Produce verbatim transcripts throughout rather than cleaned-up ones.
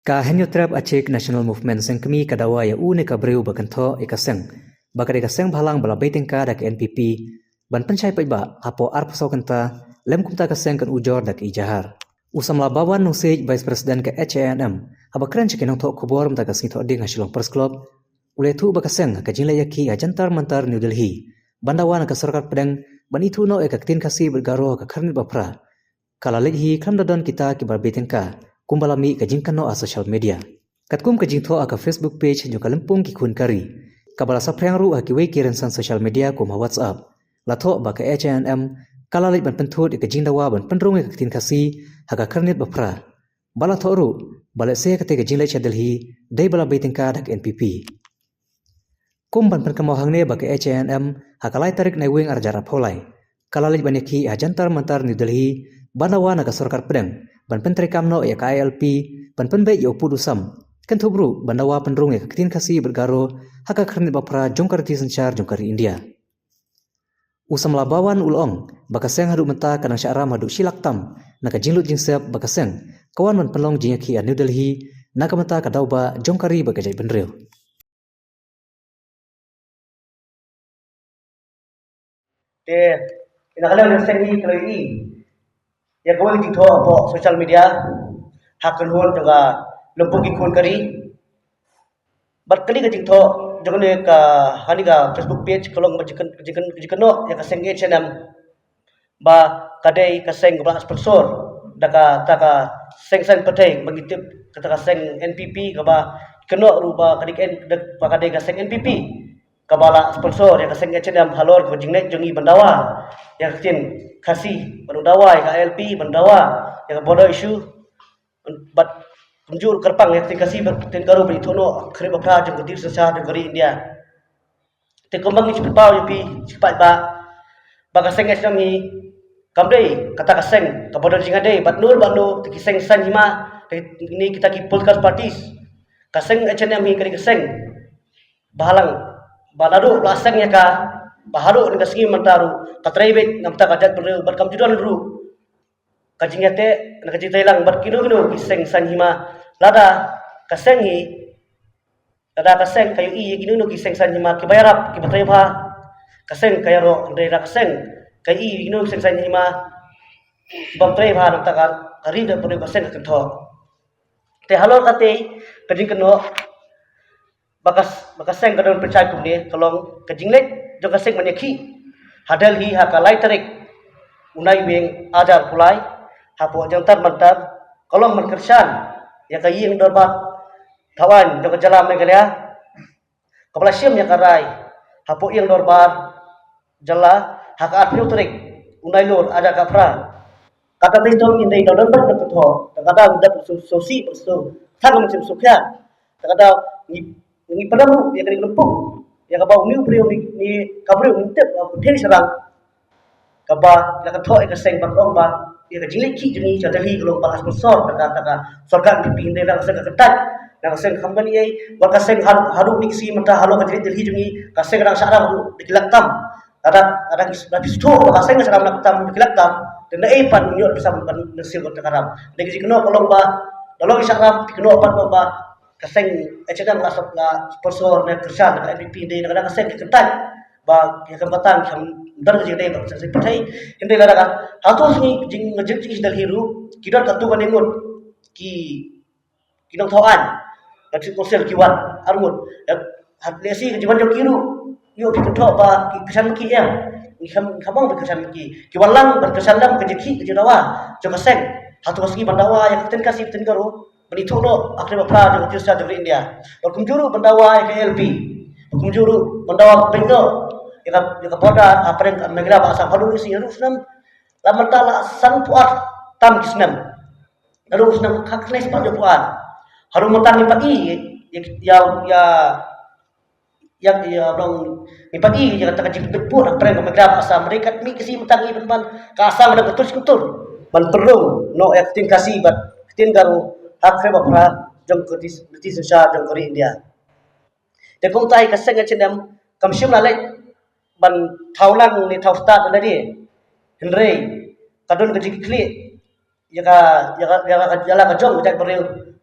Ka Hynñiewtrep Achik National Movement Seng Kmie ka dawa ïa une ka briew ba kynthoh ïa ka seng ba ka dei ka seng bhalang ba la bei tyngka da ka N P P ban pynshai paidbah hapoh arphew saw kynta, lem kumta ka seng kan ujor da ka ijahar. U samla Bawan Nongsiej, Vice President ka H A N M, haba kren sha ki nongthoh khubor mynta ka sngi Thohdieng ha Shillong Press Club, u la ïathuh ba ka seng ha ka jingleit ïakhih ha Jantar Mantar, New Delhi, ban dawa na ka sorkar pdeng ban ithuh noh ïa ka ktien Khasi bad Garo ha ka khyrnit ba phra, ka la leit hi khlem da don kita kiba bei tyngka, kumba la mih ka jingkynnoh ha social media. Katkum ka jingthoh ha ka Facebook page jong ka Lympung ki Khun ka Ri, kaba la saphriang ruh ha kiwei ki rynsan social media kum ha WhatsApp, la thoh ba ka H A N M ka la leit ban pynthut ïa ka jingdawa ban pynrung ïa ka ktien Khasi ha ka khyrnit ba phra. Ba la thoh ruh ba lehse katei ka jingleit sha Delhi dei ba la bei tyngka da ka N P P. Kum ban pynkynmaw hangne ba ka H A N M ha ka lai tarik Naiwieng arhajar arphew lai, ka la leit ban ïakhih ha Jantar Mantar, New Delhi, ban dawa na ka sorkar pdeng ban pyntreikam noh ïa ka I L P ban pynbeit ïa u pud u sam, kynthup ruh ban dawa pynrung ïa ka ktien Khasi bad Garo ha ka khyrnit ba phra jong ka riti synshar jong ka ri India. U samla Bawan u la ong ba ka seng haduh mynta ka dang shah ram haduh shi lak tam na ka jinglut jingsep ba ka seng ka wan ban pynlong jingïakhih ha New Delhi na ka bynta ka daw bah jong ka ri bad ka jaitbynriew. Te ïa ka liang jong ka seng hi ka la ïohi ïa kawei ka jingthoh hapoh social media ha kynhun jong ka Lympung ki Khun ka Ri. Bad kane ka jingthoh jong kane ka, ha kane ka Facebook page ka long ba jingkyn-, jingkyn-, jingkynnoh ïa ka seng H A N M ba ka dei ka seng kaba la sponsor da kata ka seng saiñ pyrthei ba ngi tip, kata ka seng N P P, kaba kynnoh ruh ba ka dei ka N-, da, ba ka dei ka seng N P P kaba la sponsor ïa ka seng H A N M halor ka jingleit jong ngi ban dawa ïa ka ktien Khasi, ban dawa ïa ka I L P, ban dawa ïa ka border issue. Bad kumjuh kyrpang ïa ka ktien Khasi bad ktien Garo ban ithuh noh ha ka khyrnit ba phra jong ka riti synshar jong ka ri India. Te kumba ngi shu pynpaw ïa phi sha ki paidbah ba ka seng H A N M hi kam dei kata ka seng kaba don jingïadei bad no bad no, te ki seng saiñ hima, te kine kita ki political parties. Ka seng H A N M hi ka dei ka seng bhalang ba naduh la seng ïa ka, ba haduh kane ka sngi mynta ruh ka trei beit na ka bynta ka jaitbynriew bad kam ju don ruh ka jingïateh, na ka jingtreilang bad kino kino ki seng saiñ hima. Lada ka seng hi, lada ka seng ka ïohi ïa kino kino ki seng saiñ hima kiba ïarap, kiba trei bha, ka seng ka ïaroh. Hynrei lada ka seng ka ïohi ïa kino ki seng saiñ hima kibym trei bha, na kata ka, ka ri bad ka seng ka kynthoh. Te halor katei ka jingkynnoh ba ka, ba ka seng ka don pynshai kumne, ka long ka jingleit jong ka seng ban ïakhih ha Delhi ha ka lai tarik u Naiwieng arhajar arphew lai hapoh Jantar Mantar, ka long ban kyrshan ïa ka ïing dorbar thawaiñ jong ka jylla Meghalaya, kaba la shim ïa ka rai hapoh ïing dorbar jylla ha ka arphew tarik u Nailur arhajar arphew phra. Kata dei tang ngin dei da don bad ka thoh, ta ka daw da sngewsih, sngewsih, sngewsih, tang ngam sngewsih. Ta ka daw ngi, ngi pynrem ruh ïa kane ka lympung, ïa kaba une u briew, ngi, ngi, ka briew ngi tip ba u pynthei sharang, kaba la kynthoh ïa ka seng bad ong ba ïa ka jingleit khih jong ngi sha Delhi ka long ba la sponsor da ka, da ka sorkar N P P. Hynrei la ka seng ka kyntait, la ka seng kam don ei ei, wat ka seng ha, haduh kine ki sngi mynta halor ka jingleit Delhi jong ngi, ka seng ka dang shah ram haduh da ki lak tam. Lada, lada ki, lada phi sngewthuh ba ka seng ka shah ram da ki lak tam, te naei pat ngin ïoh pisa ban mynsiem ka ram. Dei ka jingkynnoh ka long ba, da long ki shah ram, phi kynnoh pat ba, ba ka seng H A N M la sp-, la sponsor ne kyrshan da ka N P P, dei na ka, na ka seng ki kyntait ba ïa ka batang kam don ka jingdei ba ka seng pyrthei. Hynrei lada ka, hato sngi jing, jing, jing Delhi ruh ki don katto katne ngut ki, ki nongthoh aiñ ka District Council ki wan ar ngut. Ïa, ha, lehse ka jingwan jong ki ruh ïoh ki kynthoh ba ki kyrshan ma ki, em, ngi kham, kham ong ba ki kyrshan ma ki, ki wan lang ban kyrshan lang ka jingkhih ka jingdawa jong ka seng. Hato ka sngi ban dawa ïa ka ktien Khasi, ktien Garo, ban ithuh noh ha ka khyrnit ba phra jong ka riti synshar jong ka ri India. Bad kumjuh ruh ban dawa ïa ka I L P, bad kumjuh ruh ban dawa ban peit noh ïa ka, ïa ka border hapdeng ka Meghalaya bad Assam. Haduh kine ki sngi, haduh u snem, la mynta la sanphew ar tam ki snem, haduh u snem khatkhyndai spah hynñiewphew ar, haduh mynta ngim pat i ïa, ïa, ïa, ïa, ïa, long, ngim pat i ïa kata ka jingpynpur hapdeng ka Meghalaya bad Assam. Hynrei katto katne ki sngi mynta ngi pynban ka Assam ka dang kyntur shi kyntur ban pynrung noh ïa ka ktien Khasi bad ka ktien Garo ha ka khyrnit ba phra jong ka riti, riti synshar jong ka ri India. Te kumta hi ka seng H A N M kam shym la leit ban thaw lang ne thaw stad ïa lade. Hynrei ka don ka jingkitkhlieh ïa ka, ïa ka, ïa ka, ïa la ka jong ka jaitbynriew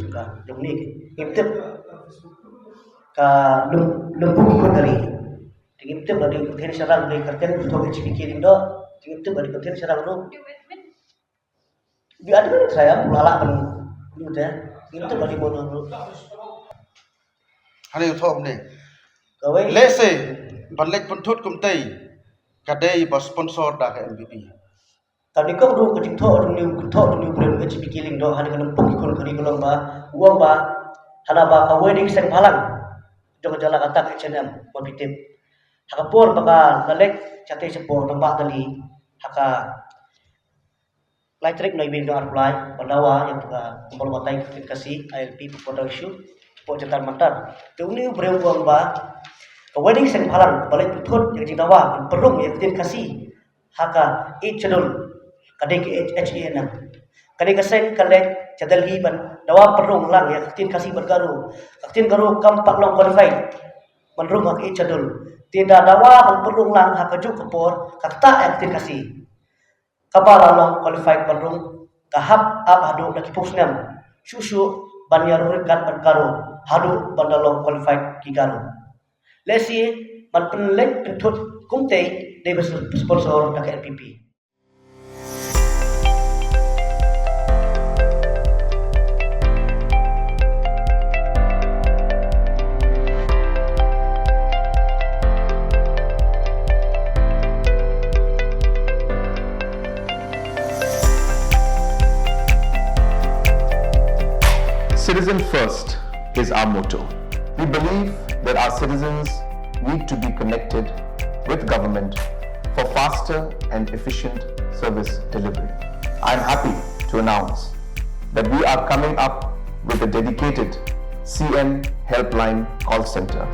Jong ka, jong ni. Ngim tip. Ka lum, lum pung khun dari. Ngim tip ba dei ka ktien Sharang, dei ka ktien Pynthut H P K Lyngdoh. Ngim tip ba dei ka ktien Sharang ruh. Bi admin saya pula lah ban. Ngim tip ba dei mo ruh. Hani u thoh ne. Kawei. Lehse ban leit pynthut kumtei ka dei ba sponsor da ka M P P. Tang dei kong ruh ka jingthoh jong u, ka thoh jong u briew H P K Lyngdoh ha kane ka lympung ki khun ka ri ka long ba u ong ba hana ba kawei dei ka seng bhalang jong ka jylla kata ka H A N M, ma phi tip. Ha ka por ba ka la leit shatei shapoh nongbah Delhi ha ka lai tarik Naiwieng arphew lai ban dawa ïa ka bor batai ka ktien Khasi, I L P, por da issue hapoh Jantar Mantar. Te une u briew u ong ba kawei dei ka seng bhalang ba leit pynthut ïa ka jingdawa ban pynrung ïa ka ktien Khasi ha ka Eighth Schedule, ka dei ka H A N M. Ka dei ka seng ka leit sha Delhi ban dawa pynrung lang ïa ka ktien Khasi bad Garo. Ka ktien Garo kam pat long qualified ban rung ha ka Eighth Schedule. Te da dawa ban pynrung lang ha kajuh ka por ka ktah ïa ka ktien Khasi. kaba la long qualified ban rung, ka hap ap haduh da ki phew snem, shuh shuh ban ïa rung ryngkat bad Garo haduh ban da long qualified ki Garo. Lehse ban pynleit pynthut kumtei dei ban sponsor da ka N P P. Citizen first is our motto. We believe that our citizens need to be connected with government for faster and efficient service delivery. I am happy to announce that we are coming up with a dedicated C M Helpline call center.